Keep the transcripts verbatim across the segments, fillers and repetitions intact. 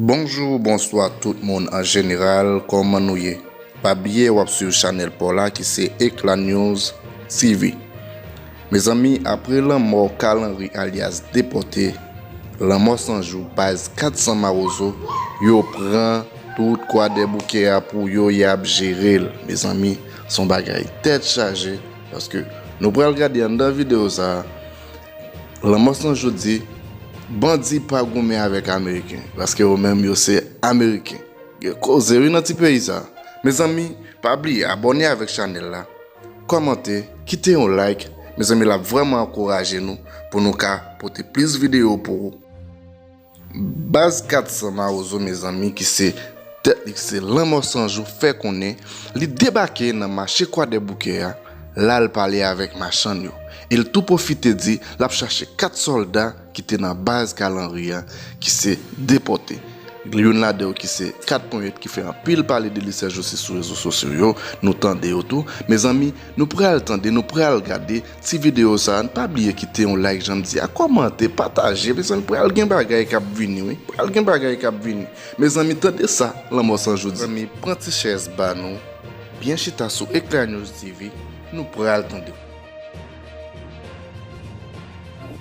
Bonjou, bonswa tout moun an jeneral, kòman nou ye? Pa bliye w ap swiv chanèl pa w la ki se Eclat News T V. Mezanmi, apre lanmò Carl Henry alyas Depòte, lanmò san jou baz kat san Mawozo, yo pran tout Kwadèboukè a pou yo, y ap jere l. Mezanmi, se yon bagay tèt chaje, paske nou pral gade anndan videyo sa a, Lanmò San Jou di, bandi pa goumen avèk Ameriken, paske yo menm yo se Ameriken. Gen koze wi nan ti peyi sa. Mezanmi, pa bliye abòne avèk chanèl la, kòmante, kite yon like. Mezanmi, l ap vrèman ankouraje nou pou nou ka pote plis videyo pou ou. Baz kat san Mawozo, mezanmi, ki se tèt li, ki se Lanmò San Jou, fè konnen li debake nan mache Kwadèboukè a, l al pale avèk machann yo. E l tou pwofite di l ap chache kat sòlda ki te nan baz Carl Henry a, ki se Depòte. Youn ladan yo ki se Kat Ponyèt ki fè anpil pale de li sèjousi sou rezo sosyo yo, nou tande yo tou. Mezanmi, nou pral tande, nou pral gade ti videyo sa a. Pa bliye kite yon like, jan m di a, kòmante, pataje. Mezanmi, pral gen bagay k ap vini, wi. Pral gen bagay k ap vini. Mezanmi, tande sa Lanmò San Jou di. Mezanmi, pran ti chèz ba nou, byen chita sou Eclat News T V, nou pral tande.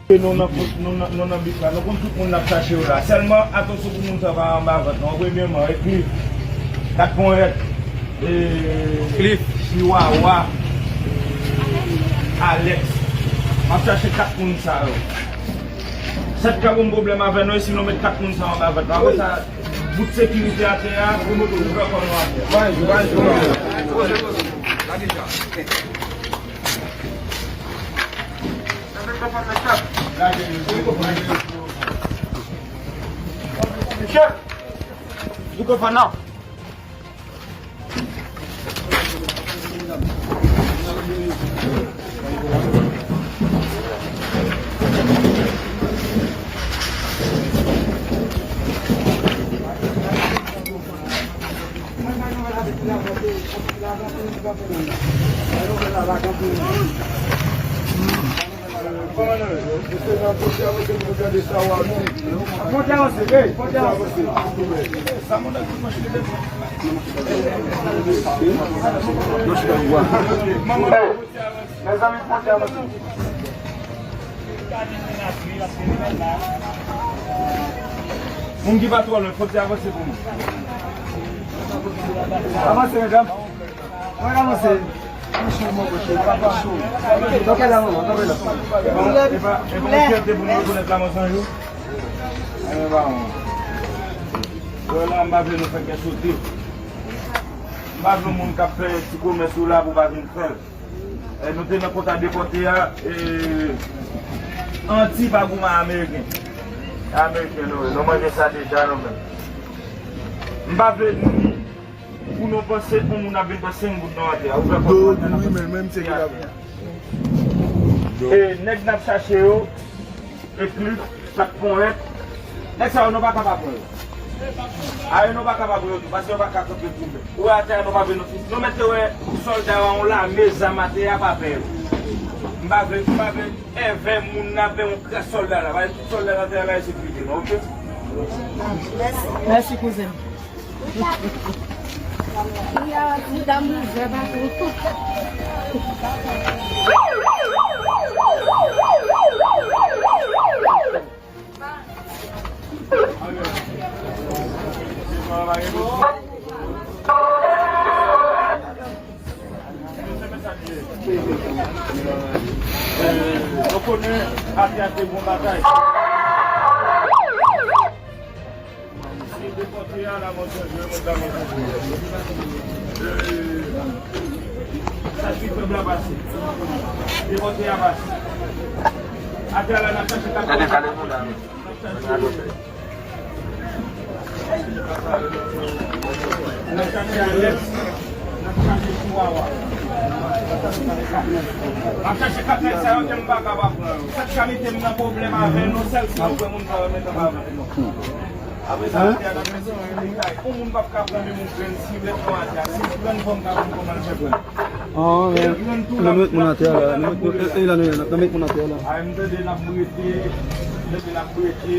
Nou nan, nou nan, nou nan bif la, nou konn tout moun n ap chache yo la. Sèlman, atansyon pou moun sa pa anba vant non. Premyèman, e Cliff, Kat Ponyèt, e Cliff, Chiwawa, Alex. M ap chache kat moun sa yo. Sa t ka bon pwoblèm avè nou, e si nou met kat moun sa anba vant la. Apre sa, bout sekirite atè a, nou fè kò nou atè. Michel! Mikrofòn nan. Monte avanse, ey, monte avanse. Mezanmi, monte avanse. Moun ki pa twò lwen, fòk se avanse pou mwen. Avanse, medam. Mwen avanse. Mwen cho, mwen cho. Papa cho. Donk la, manman, donk la. Bon, e pa, e pa yon fyète pou nou rekonèt Lanmò San Jou. E pa yon. Wè la, m pa vle nou fè kè sote. M pa vle moun k ap fè ti komès yo la pou pa vin fè l. E, nou te nan kota depòte a, e, Anti pa goumen Ameriken. Ameriken nou ye, nou manje sa deja nou menm. M pa vle ni pou nou panse yon moun ap vin pran senk goud nan atè a. Ou fè kòb nan atè a. E nèg n ap chache yo, Eklik, Kat Ponyèt. Nèg sa yo, nou pa ka pa pran yo. A yo, nou pa ka pa pran yo tou, paske yo pa ka kontre pwoblèm. Ou wè atè a, nou pa vle nou fis. Nou mèt te wè sòlda yo, yon lame zam atè a, pa pè yo. M pa vle, m pa vle èvè moun nan, men yon kras sòlda la. Paske tout sòlda nan atè a la, e sekirite nou, oke? Mèsi, kouzen. Nou konnen atè a te gon batay. Se depòte a la, monchè, je monte la, monchè. Sa ki pèp la pase. Depòte a pase. Atè a la, n ap chache kat. Gade, gade moun la. N ap chache. N ap chache Alex, n ap chache Chiwawa. N ap chache kat nèg sa yo ke m pa ka pa pran yo. Sa k ka mete m nan pwoblèm avè nou, sèl si nou pran moun pa remèt anba vant nou. Apre sa, atè a n ap fè sou yon moun p ap ka pran menm yon grenn, si mèt nou atè a, si grenn fò m ka pran kòman l fè pran. An, men, nou met moun atè a la, nou met, e, e, la, nou, nou met moun atè a la. A, m tande n ap brete, n ap brete.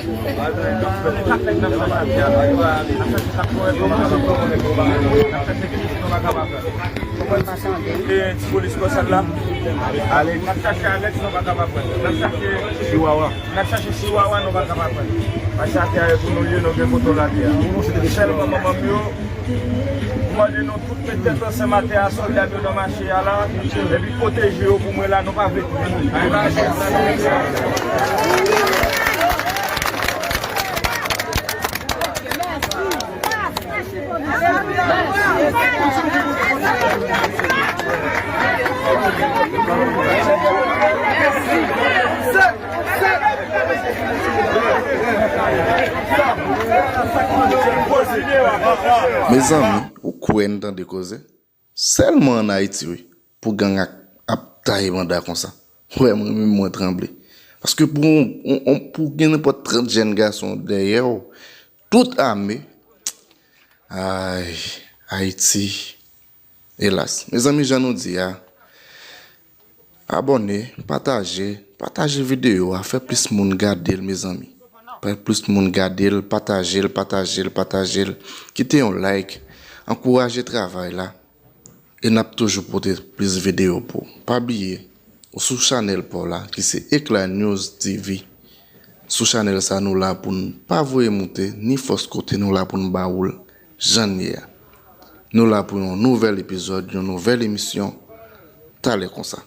N ap chache kat nèg nan fè sa. N ap chache kat kòrèk nan fè sa. N ap chache ki nou pa kapab fè. E ti polis kòsèl la. Alex. N ap chache Alex, nou pa kapab fè. N ap chache Chihuahua. N ap chache Chihuahua, nou pa kapab fè. Paske atè a e pou nou ye, nou gen kote l atè a. Sèlman manman m yo, m mande nou tout met tèt ansanm atè a, sòlda m yo nan mache a la, epi pwoteje yo pou mwen la, nou pa vle touye. Mezanmi, ou kwè n tande koze? Sèlman ann Ayiti, wi, pou gang ap, ap taye banda konsa. Wè, mwen menm mwen tranble. Paske pou, on, on, pou gen nenpòt trant jèn gason dèyè w, tout ame, ay, Ayiti, elas. Mezanmi, jan nou di a, abòne, pataje, pataje videyo a, fè plis moun gade l, mezanmi. Fè plis moun gade l, pataje l, pataje l, pataje l. Kite yon like, ankouraje travay la. E n ap toujou pote plis videyo pou ou. Pa bliye, ou sou chanèl pa w la, ki se Eclat News T V. Sou chanèl sa, nou la pou n pa voye moute, ni fòs kote, nou la pou n ba ou l jan l ye a. Nou la pou yon nouvèl epizòd, yon nouvèl emisyon, talè konsa.